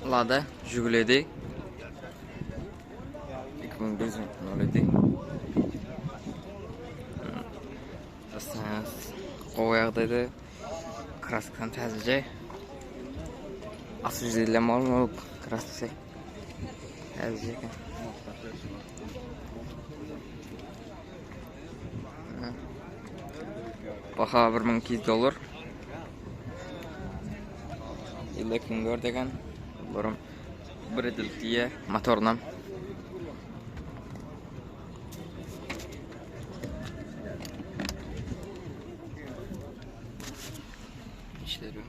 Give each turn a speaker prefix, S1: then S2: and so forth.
S1: Lada Žiguledi 2107. Gowy ýagdaýda. Kraskam täzeje. Asujilem bolmalyk kraskasy. Täzeje eken. Baha 1200 dollar. Ýyl 2004 eken. Bularyň bir edil diýe motorynam. İşleri.